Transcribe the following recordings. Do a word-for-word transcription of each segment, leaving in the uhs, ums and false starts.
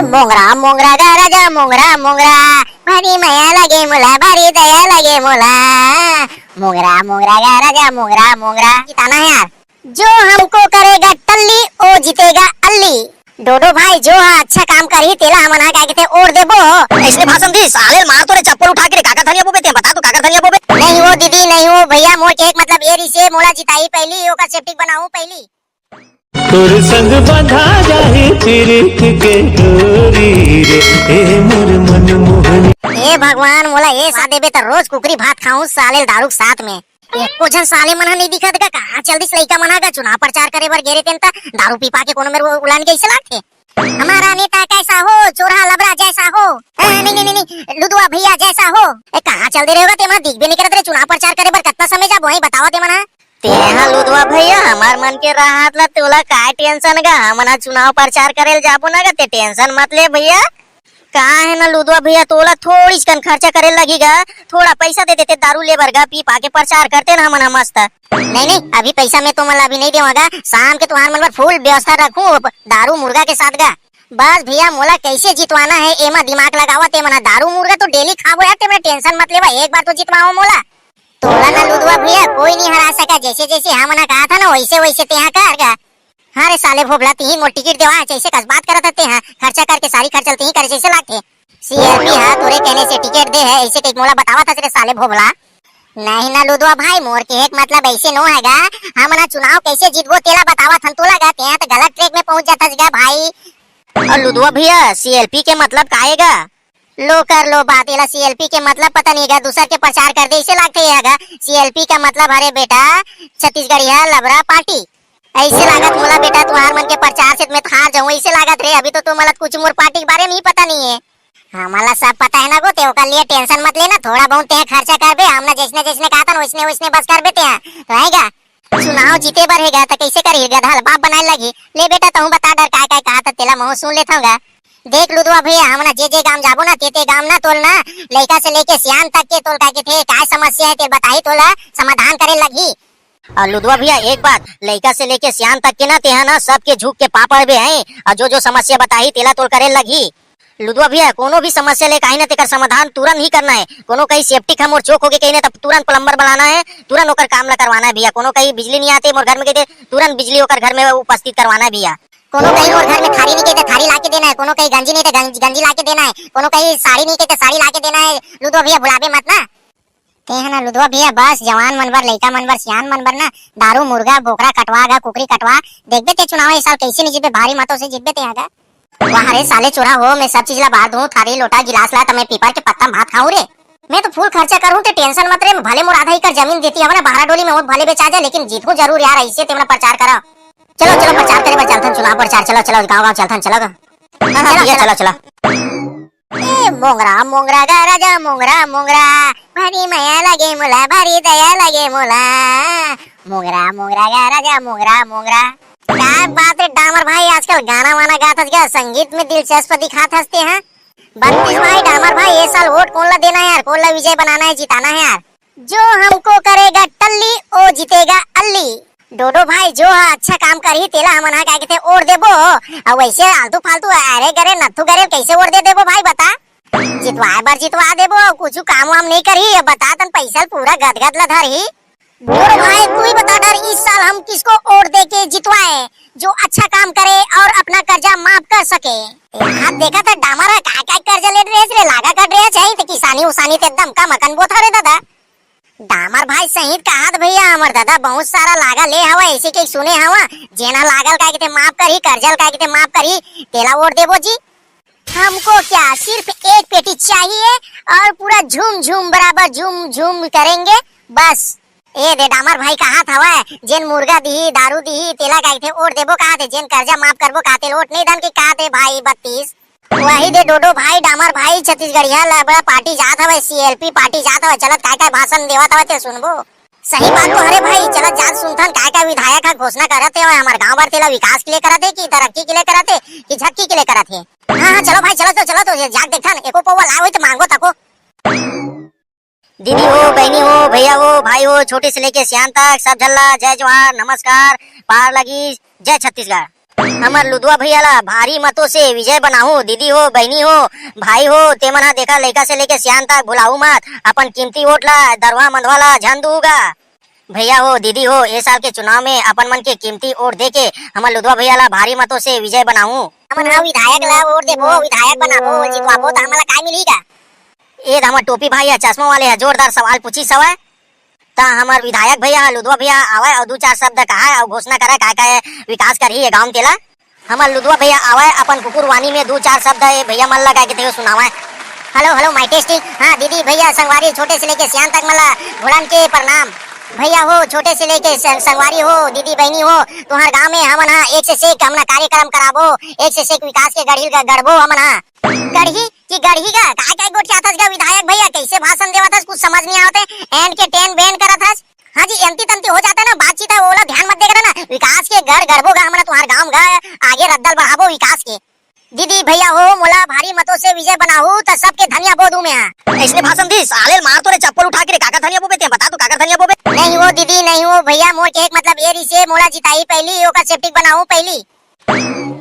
मोंगरा मोंगरा गा राजा मोंगरा मोंगरा, भारी मया लगे मोला, भारी दया लगे मोला। मोंगरा मोंगरा गा राजा मोंगरा मोंगरा। जिताना है यार। जो हमको करेगा टल्ली, ओ जीतेगा अल्ली। डोडो भाई, जो हा अच्छा काम करही, तेला हमन हा काय कथे, ओढ़ देबो। अइसने भाषण दी, साले मार तो रे चप्पल उठा के रे, काकर धनिया बोबे ते, बता तो काकर धनिया बोबे। नहीं हो दीदी, नहीं हो भैया, मोर के एक मतलब ये रिसे, मोला जिताही पहली, ओकर सेप्टिक बनाहूं पहली। तोर संग बंधा जाही पीरित के डोरी रे, ए मोर मनमोहनी। हे भगवान, मोला ये सा देबे त रोज कुकरी भात खाऊं साले दारू के साथ में। एको झन साले मन ह नहीं दिखत गा, कहाँ चल दिस लइका मन ह गा? चुनाव प्रचार करे बर गे रहितेन त दारू पी पा के कोनो मेर उलान के अइसे लागथे। हमारा नेता कैसा हो, चोरहा लबरा जैसा हो। ए, नहीं, नहीं, नहीं, नहीं, लुदुआ भैया जैसा हो। ए, कहाँ चल दे रहे होगा ते मन ह? दिखबे नहीं करत रे, चुनाव प्रचार करे बर कतना समय जाबो, वही बतावा ते मन ह। तेहा लुदवा भैया, हमर मन के राहत ला तोला काय टेंशन गा? हमन ह चुनाव प्रचार करे ल जाबो ना गा, ते टेंशन मत ले भैया। का है ना लुदवा भैया, तोला थोड़ी कन खर्चा करे लगही गा, थोड़ा पैसा दे देते दारू ले बर गा, पी पा के प्रचार करते ना हमन ह मस्त। नहीं, नहीं, अभी पैसा मैं तुमन ला अभी नहीं देवां गा, शाम के तुहार मन बर फुल व्यवस्था रखूं दारू मुर्गा के साथ गा। बस भैया, मोला कैसे जितवाना है, एमा दिमाग लगावा ते मन ह। दारू मुर्गा तो डेली खाबो यार, ते मन टेंशन मत लेवा, एक बार तो जितवाओ मोला। तोला ना लुदवा भैया कोई नहीं हरा सका, जैसे जैसे हमन ह कहा था ना वैसे वैसे तेहा कर गा। हाँ रे साले भोभला, तिही मोर टिकट देवा, जैसे कस बात करत हते हैं, खर्चा करके सारी खर्चा तिही करे जैसे लागथे। सीएलपी हा तोरे कहने से टिकट दे है, ऐसे कहीं मोला बतावा था रे साले भोभला। नहीं ना लुदवा भाई, मोर के एक मतलब ऐसे नो है गा, हमन ह चुनाव कैसे जीतबो तेला बतावा थन तोला गा, तेहा तो गलत ट्रैक में पहुंच जाता गा भाई। और लुदवा भैया, सीएलपी के मतलब का है गा? लो कर लो बात, एला सीएलपी के मतलब पता नहीं गा, दूसर के प्रचार कर दे, इसे लागथे ये गा। सीएलपी का मतलब हरे बेटा, छत्तीसगढ़िया लबरा पार्टी। ऐसे लागत मोला बेटा, तुहार मन के प्रचार से मैं हार जाऊं, ऐसे लागत रे। अभी तो तुमन ला कुछ मोर पार्टी के बारे में ही पता नहीं है। हमला सब पता है ना गो, ते ओकर लिए टेंशन मत लेना, थोड़ा बहुत ते खर्चा करबे, हमला जैसने जैसने कहा था ना, वैसने वैसने बस करबे ते, रहेगा। चुनाव जीते बर हे गा, त कैसे करही? गधा ल बाप बनाए लगही। ले बेटा, तहूं बता डर काय काय कहा त तेला महूं सुन लेथव गा। देख लुदवा भैया, हमन जे जे गांव जाबो ना, ते ते गांव ना तोल ना, लइका से लेके सियान तक के तोल काय के थे, काय समस्या है ते बताही, तोला समाधान करे लगही। और लुदवा भैया एक बात, लइका से लेके सियान तक के ना, तेहा ना सबके झुक के पाँव पड़बे हैं, और जो जो समस्या बताही तेला तोल करे लगही। लुदवा भैया, कोनो भी समस्या लेके आही ना, तेकर समाधान तुरंत ही करना है। कोनो कहीं सेप्टिक ह मोर चोक होगे कहीं ना, तब तुरंत प्लम्बर बुलाना है, तुरंत ओकर काम ला करवाना है भैया। कोनो कहीं बिजली नहीं आते मोर घर में कहिथे, तुरंत बिजली ओकर घर में उपस्थित करवाना है भैया। कोनो कहीं मोर घर में थारी नहीं कहिथे, थारी ला के देना है। कोनो कहीं गंजी नहीं थे, गंज-, गंजी ला के देना है। कोनो कहीं साड़ी नहीं कहिथे, साड़ी ला के देना है। लुदवा भैया, भुलाबे मत ना। ते है ना लुदवा भैया, बस जवान मन बर, लइका मन बर, सियान मन बर ना, दारू, मुर्गा, बोकरा कटवा गा, कुकरी कटवा। देखबे ते चुनाव ए साल कैसे नहीं जीतबे, भारी मतों से जीतबे ते यहाँ का। वाह रे साले चोरा हो, मैं सब चीज ला बार दूं, थारी लोटा गिलास ला, त मैं पीपर के पत्ता म भात खाऊं रे। मैं तो फुल खर्चा करूं, ते टेंशन मत रे, मैं भले मोर आधा एकड़ जमीन देती हवं ना बहरा डोली में, वो भले बेचा जाए, लेकिन जीतूं जरूर यार, ऐसे ते मन प्रचार करा। चलो, चलो, प्रचार करे बर चलथन, चुनाव प्रचार, चलो, चलो, गाँव, गाँव चलथन, चलो, गाँव। हाँ, हाँ, चलो, भैया, चलो। चलो, चलो। ए, मोंगरा, मोंगरा गा राजा, मोंगरा, मोंगरा, भारी मया लगे मोला, भारी दया लगे मोला। मोंगरा, मोंगरा गा राजा, मोंगरा, मोंगरा। का बात है डामर भाई, आजकल गाना वाना गात हस क्या? संगीत में दिलचस्प दिखात हस ते, हाँ? बत्तीस भाई, डामर भाई, ये साल वोट कौन ला देना है यार? कौन ला विजय बनाना है, जिताना है यार? जो हमको करेगा टल्ली, ओ जीतेगा अल्ली। डोडो भाई, जो हा अच्छा काम करही, तेला हमन हा का कहिथे, ओढ़ देबो। अउ वैसे आलतू फालतू अरे गरे नत्थू गरे कैसे ओढ़ दे देबो भाई, बता? जितवाए बर जितवा देबो, कुछ काम वाम नहीं करही, ये बता तन पैसा ल पूरा गदगद ला धरही। डोडो भाई, तू ही बता डर, इस साल हम किसको ओढ़ दे के जितवाए, जो अच्छा काम करे और अपना कर्जा माफ कर सके? यार देखा था डामर हा, का का कर्जा ले रहे रे, लागा कर रहे है, तो किसानी उसानी ते एकदम कम अकन बोत हरे दादा। डामर भाई सही त कहत भैया, हमर दादा बहुत सारा लागा ले हवय, ऐसे के सुने हवा, जेन ह लागल काय किते माफ करही, करजल काय किते माफ करही, तेला वोट देबो जी। हमको क्या सिर्फ एक पेटी चाहिए और पूरा झूम झूम बराबर झूम झूम करेंगे बस। ए दे डामर भाई कहत हवय, जेन मुर्गा दिही, दारू दिही, तेला काय किते वोट देबो कहत हे, जेन करजा माफ करबो कहत हे, वोट नहीं दन के कहत हे भाई बत्तीस। वही दे डोडो भाई, डामर भाई, छत्तीसगढ़िया लबड़ा पार्टी जात हवय, सीएलपी पार्टी जात हवय, चलत काय काय भाषण देवत हवय ते सुनबो। सही बात तो हरे भाई, चलत जात सुनथन काय काय विधायक ह घोषणा करत हे, हमर गांव बर तेला विकास के लिए करत हे कि तरक्की के लिए करत हे कि झक्की के लिए करत हे। हाँ, हाँ, चलो भाई, चलो तो, चलो तो, ये जाके देखथन, एको पौवा लाए होई तो मांगो तको। दीदी हो, बहनी हो, भैया हो, भाई हो, छोटे से लेके सियान तक सब झल्ला, जय जोहार, नमस्कार, पार लगी, जय छत्तीसगढ़। हमर लुदवा भैया ला भारी मतों से विजय बनाहू। दीदी हो, बहिनी हो, भाई हो, तेमन हा देखा, लइका से लेके सियान तक भुलाहू मत। अपन कीमती वोट ला दरवा मंदवा ला झन दूहू गा। भैया हो, दीदी हो, ए साल के चुनाव में अपन मन के कीमती वोट दे के हमर लुदवा भैया ला भारी मतों से विजय बनाहू। हमन हा विधायक ला वोट देबो, विधायक बनाबो, जितवाबो, त हमला काय मिलही गा? ए हमर टोपी भाई ह, चश्मा वाले ह, जोरदार सवाल पूछिस हवय। त हमर विधायक भैया ह, लुदवा भैया आवय अउ दू चार शब्द कहय अउ घोषणा करय, काय काय विकास करही ये गांव म तेला। हमर लुदवा भैया आवय, अपन कुकुर वाणी में दू चार शब्द ए भैया मन ला काय कथे सुनावय। Hello, hello, my testing। हाँ, दीदी, भैया, संगवारी, छोटे से लेके सियान तक मन ला भुलान के प्रणाम। भैया हो, छोटे से लेके स-, संगवारी हो, दीदी, बहिनी हो, तुहर गांव में हमन हा एक से एक हमन हा कार्यक्रम कराबो, एक से एक विकास के गढ़ी ग-, गढ़बो हमन हा। गढ़ी कि गढ़ी गा? काय काय गोठियाथस गा विधायक भैया? कैसे भाषण देवत हस? कुछ समझ नहीं आवत है। एंड के टेन बेन करत हस। हाँ जी, एंती तंती हो जाता ना बातचीत, है ओला ध्यान मत दे करा ना। विकास के गढ़ गढ़बो गा हमन हा, तुहार गांव गा आगे रद्दल बढ़ाबो विकास के। दीदी भैया हो, मोला भारी मतों से विजय बनाहू, त सबके धनिया बो दूं मैं हा। ऐसने भाषण दिस, साले ल मार तो रे चप्पल उठा के रे। काकर धनिया बोबे ते? बता तो काकर धनिया बोबे? नहीं हो दीदी, नहीं हो भैया, मोर के एक मतलब ए रिसे, मोला जिताही पहली, ओकर सेप्टिक बनाहू पहली।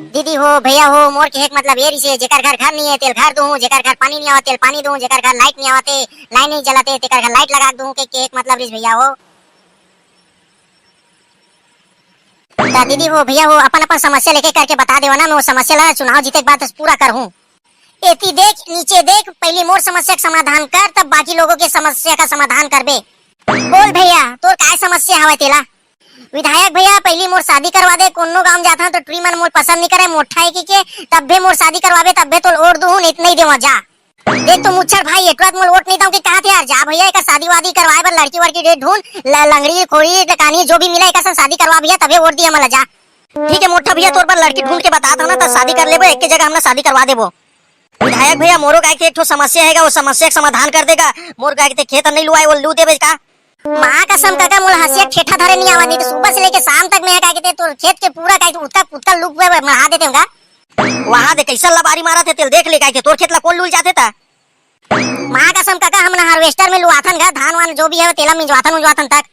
दीदी हो, भैया हो, मोर के एक मतलब ए रिसे, जेकर घर घर नहीं है, तेल घर दूं, जेकर घर पानी नहीं आवत, तेल पानी दूं, जेकर घर लाइट नहीं आवत, लाइन नहीं जलत, तेकर घर लाइट लगा दूं, के, के एक मतलब रिस भैया हो। त दीदी हो, भैया हो, अपन अपन समस्या लेके करके बता देवा ना, मैं वो समस्या ला चुनाव जीते के बाद पूरा करहूँ। एती देख, नीचे देख, पहली मोर समस्या का समाधान कर, तब बाकी लोगों के समस्या का समाधान करबे। बोल भैया, तोर काय समस्या हवय तेला? विधायक भैया, पहली मोर शादी करवा दे, कोनो गांव जाथन तो टुरी मन मोर पसंद नहीं करे, मोठा है कि के, तब भी मोर शादी करवाबे, तब भी तोल ओढ़ दूहूं, नहीं, नहीं देवा, जा। देख तो मुच्छर भाई, एटुआ मोर वोट नहीं दऊं कि कहा थे यार, जा भैया, एक शादी वादी करवाए बर लड़की वड़की ढे ढूंढ, ल-, लंगड़ी, खोड़ी, डकानी, जो भी मिला, एक संग शादी करवा भैया, तबे वोट दिया मला, जा। ठीक है मोठा भैया, तोर बर लड़की ढूंढ के बता दो ना, तो शादी कर लेबो, एक के जगह हमला शादी करवा देबो। विधायक भैया, मोरो गाय के एक ठो समस्या हैगा, वो समस्या के समाधान कर देगा। मोर गाय के खेत नहीं लुआए, वो लू देबे का? माँ कसम काका, मोला हंसिया ठेठा धरे नहीं आवा, नहीं तो सुबह से लेके शाम तक मैं काय कथे तोर खेत के पूरा काय उतका उतका लुक पे मढ़ा देते होगा। वहां दे कैसन लबारी मारा थे, तेल देख ले काय थे, तोर खेत ला कौन लूल जाथे ता? माँ कसम काका, हमन हार्वेस्टर में लुआथन गा, धान वान जो भी है, तेला मिंजवाथन उंजवाथन तक।